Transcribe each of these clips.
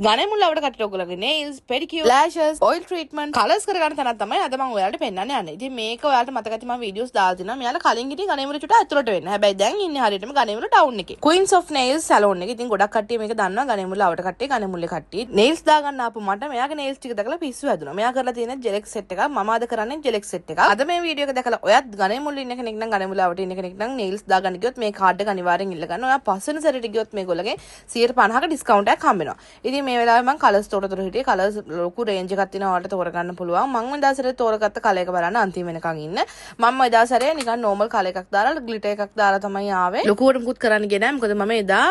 ගණෙමුල්ල අවට කට්ටියට ඔයගොල්ලෝගේ nails, pedicure, lashes, oil treatment, colors කරගන්න තැනක් තමයි අද මම ඔයාලට පෙන්නන්න යන්නේ. ඉතින් මේක ඔයාලට මතක ඇති මම වීඩියෝස් දාලා තිනවා. මෙයාලා කලින් හිටියේ ගණෙමුල්ල චුට්ට ඇතුළට වෙන්න. හැබැයි දැන් ඉන්නේ හරියටම ගණෙමුල්ල ටවුන් එකේ. Queens of Nails salon එක. ඉතින් ගොඩක් කට්ටිය මේක දන්නවා, ගණෙමුල්ල අවට කට්ටිය, ගණෙමුල්ලේ කට්ටිය. Nails දාගන්න ආපු මට මෙයාගේ nails ටික දැකලා පිස්සු හැදුනා. මෙයා කරලා තියෙන ජෙලෙක්ස් සෙට් එකක්. මම අද කරන්නේ ජෙලෙක්ස් සෙට් එකක්. අද මේ වීඩියෝ එක දැකලා ඔයත් ගණෙමුල්ල ඉන්න කෙනෙක් නම්, ගණෙමුල්ල අවට ඉන්න කෙනෙක් නම් nails දාගන්න ගියොත් මේ කාඩ් එක අනිවාර්යෙන් ඉල්ල ගන්න. ඔයා පස්වෙනි සැරේට ගියොත් මේගොල්ලගේ 150ක ඩිස්කවුන්ට් එකක් හම්බ වෙනවා. ඉතින් මේ වෙලාවේ මං කලර්ස් තෝර තෝර හිටියේ. කලර්ස් ලොකු රේන්ජ් එකක් තියෙනවා, ඔයාලට තෝරගන්න පුළුවන්. මං එදා සැරේ තෝරගත්ත කලර් එක බලන්න අන්තිම වෙනකන් ඉන්න. මම එදා සැරේ නිකන් නෝමල් කලර් එකක් දාලා ග්ලිටර් එකක් දාලා තමයි ආවේ. ලොකුවට මුකුත් කරන්න ගියේ නෑ. මොකද මම එදා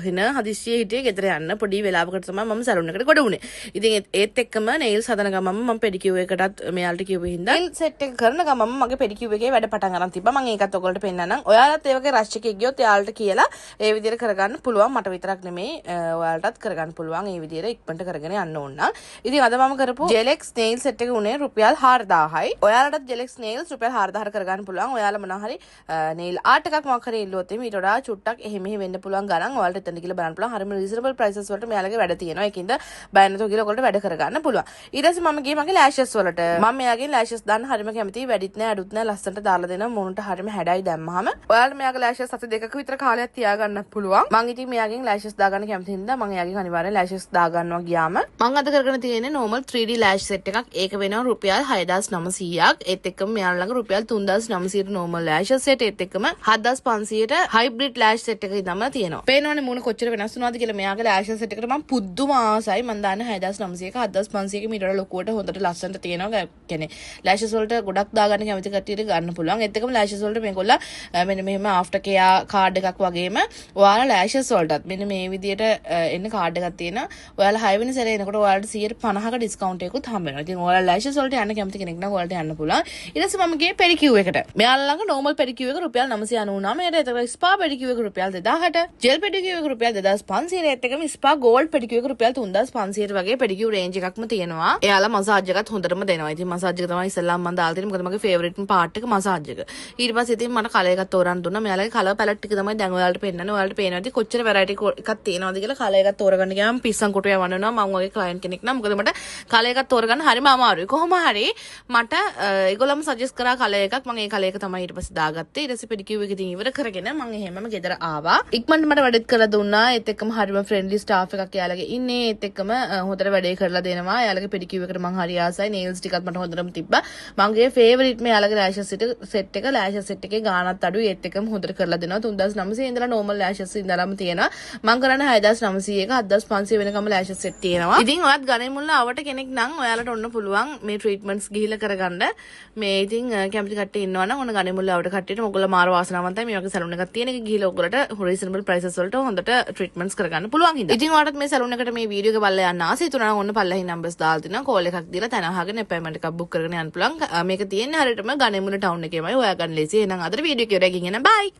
හෙන හදිස්සියේ හිටියේ ගෙදර යන්න. පොඩි වෙලාවකට තමයි මම සැලූන් එකට ගොඩ වුණේ. ඉතින් ඒත් එක්කම නේල්ස් හදන ගමන්ම මම පෙඩිකියුර් එකටත් මෙයාලට කිව්ව හින්දා නේල් සෙට් එක කරන ගමන්ම මගේ පෙඩිකියුර් එකේ වැඩ පටන් අරන් තිබ්බා. මම ඒකත් ඔයගොල්ලන්ට පෙන්නන්නම්. ඔයාලත් ඒ වගේ රෂ් එකේ ගියොත් එයාලට කියලා ඒ විදිහට කරගන්න පුළුවන්. මට විතරක් නෙමෙයි, ඔයාලටත් කරගන්න පුළුවන් ඒ විදිහට ඉක්මනට කරගෙන යන්න ඕන නම්. ඉතින් අද මම කරපු ජෙලෙක්ස් නේල් සෙට් එක උනේ රුපියල් 4000යි. ඔයාලටත් ජෙලෙක්ස් නේල්ස් රුපියල් 4000ට කරගන්න පුළුවන්. ඔයාලා මොනවා හරි නේල් ආර්ට් එකක් මොකක් හරි ඉල්ලුවොත් එහෙම ඊට වඩා චුට්ටක් එහෙ මෙහෙ වෙන්න පුළුවන් ගණන් ඔයාලට එතන ගිහලා බලන්න පුළුවන්. හරිම රීසනබල් ප්‍රයිසස් වලට මෙයාලගේ වැඩ තියෙනවා. ඒකින්ද බය නැතුව ගිහලා ඔයගොල්ලන්ට වැඩ කරගන්න පුළුවන්. ඊට පස්සේ මම ගියේ මගේ ලෑෂස් වලට. මම මෙයාගෙන් ලෑෂස් දාන්න හරිම කැමතියි. වැඩිත් නෑ අඩුත් නෑ, ලස්සනට දාලා දෙනවා. මූණට හරිම හැඩයි දැම්මහම. ඔයාලට මෙයාගේ ලෑෂස් සති 2ක විතර කාලයක් තියාගන්නත් පුළුවන්. මං ඉතින් මෙයාගෙන් ලෑෂස් දාගන්න කැමති හින්දා මං එයාගෙන් අනිවාර්යෙන් ලෑෂස් දාගන්නවා ගියාම. මං අද කරගෙන තියෙන්නේ normal 3D lash set එකක්. ඒක වෙනවා රුපියල් 6900ක්. ඒත් එක්කම මෙයාලා ළඟ රුපියල් 3900ට normal lashes set, ඒත් එක්කම 7500ට hybrid lash set එක ඉඳන්ම තියෙනවා. පේනවනේ මූණ කොච්චර වෙනස් වුණාද කියලා. මෙයාගේ lashes set එකට මං පුදුම ආසයි. මං දාන්නේ 6900ක 7500ක මීට වඩා ලොකුවට හොඳට ලස්සනට තියෙනවා. ඒ කියන්නේ lashes වලට ගොඩක් දාගන්න කැමති කට්ටියට ගන්න පුළුවන්. ඒත් එක්කම lashes වලට මේගොල්ලෝ මෙන්න මෙහෙම ආෆ්ටර් කෙයාර් කාඩ් එකක් වගේම ඔයාලා lashes වලටත් මෙන්න මේ විදියට එන්න කාඩ් එකක් තියෙනවා. ඔයාලා 6 වෙනි සැරේ එනකොට ඔයාලට 150ක ඩිස්කවුන්ට් එකකුත් හම්බ වෙනවා. ඉතින් ඔයාලා lashes වලට යන්න කැමති කෙනෙක් නම් ඔයාලට යන්න පුළුවන්. ඊට පස්සේ මම ගියේ පෙඩිකියුර් එකට. මෙයාලා ළඟ නෝමල් පෙඩිකියුර් එක රුපියල් 999ට, එතකොට ස්පා පෙඩිකියුර් එක රුපියල් 2000ට, ජෙල් පෙඩිකියුර් එක රුපියල් 2500ට, ඒත් එක්කම ස්පා ගෝල්ඩ් පෙඩිකියුර් එක රුපියල් 3500ට වගේ පෙඩිකියුර් රේන්ජ් එකක්ම තියෙනවා. එයාලා මසාජ් එකත් හොඳටම දෙනවා. ඉතින් මසාජ් එක තමයි ඉස්සෙල්ලාම මම දාලා තියෙන්නේ. මොකද මගේ ෆේවරිට්ම පාර්ට් එක මසාජ් එක. ඊට පස්සේ ඉතින් මට කලර් එකක් තෝරන්න දුන්නා. මෙයාලගේ කලර් පැලට් ටික තමයි දැන් ඔයාලට පෙන්නන්නේ. ඔයාලට පේනවා ඇති කොච්චර වැරයිටි එකක් තියෙනවද කියලා. කලර් එකක් තෝරගන්න ගියාම පිස්සන් කොටුව යවන්න වෙනවා මං වගේ ක්ලයන්ට් කෙනෙක් නම්. මොකද මට කලර් එකක් තෝරගන්න හරිම අමාරුයි. කොහොම හරි මට ඒගොල්ලොම සජෙස්ට් කරා කලර් එකක්. මං ඒ කලර් එක තමයි ඊට පස්සේ දාගත්තේ. ඊට පස්සේ පෙඩිකියුර් එක ඉතින් ඉවර කරගෙන මං එහෙමම ගෙදර ආවා. ඉක්මනට මට වැඩෙත් කරලා දුන්නා. ඒත් එක්කම හරිම ෆ්‍රෙන්ඩ්ලි ස්ටාෆ් එකක් එයාලගේ ඉන්නේ. ඒත් එක්කම හොඳට වැඩේ කරලා දෙනවා. එයාලගේ පෙඩිකියුර් එකට මං හරි ආසයි. නේල්ස් ටිකත් මට හොඳටම තිබ්බා. මගේ ෆේවරිට් මේ එයාලගේ ලෑෂස් සෙට් එක. ලෑෂස් සෙට් එකේ ගාණත් අඩුයි. ඒත් එක්කම හොඳට කරලා දෙනවා. 3900 ඉඳලා නෝමල් ලෑෂස් ඉඳලාම තියෙනවා. මං කරන්නේ 6900 එක 7500 වෙනකම් ලෑෂස් සෙට් තියෙනවා. ඉතින් ඔයත් ගණෙමුල්ල අවට කෙනෙක් නම් ඔයාලට ඔන්න පුළුවන් මේ ට්‍රීට්මන්ට්ස් ගිහිල්ලා කරගන්න. මේ ඉතින් කැමති කට්ටිය ඉන්නවා නම් ඔන්න ගණෙමුල්ල අවට කට්ටියට ඔයගොල්ලෝ මාර වාසනාවන්තයි මේ වගේ සැලූන් එකක් තියෙන එක ගිහිල්ලා ඔයගොල්ලන්ට රීසනබල් ප්‍රයිසස් වලට හොඳට ට්‍රීට්මන්ට්ස් කරගන්න පුළුවන් හින්දා. ඉතින් ඔයාලටත් මේ සැලූන් එකට මේ වීඩියෝ එක බලලා යන්න ආසයි තුනා නම් ඔන්න පල්ලෙහින් නම්බර්ස් දාලා තිනවා. කෝල් එකක් දීලා තැන අහගෙන අපොයින්ට්මන්ට් එකක් බුක් කරගෙන යන්න පුළුවන්. මේක තියෙන්නේ හරියටම ගණෙමුල්ල ටවුන් එකේමයි, හොයාගන්න ලේසි. එහෙනම් අදට වීඩියෝ එක ඉවරයි. ගිහින් එන්න, බයි.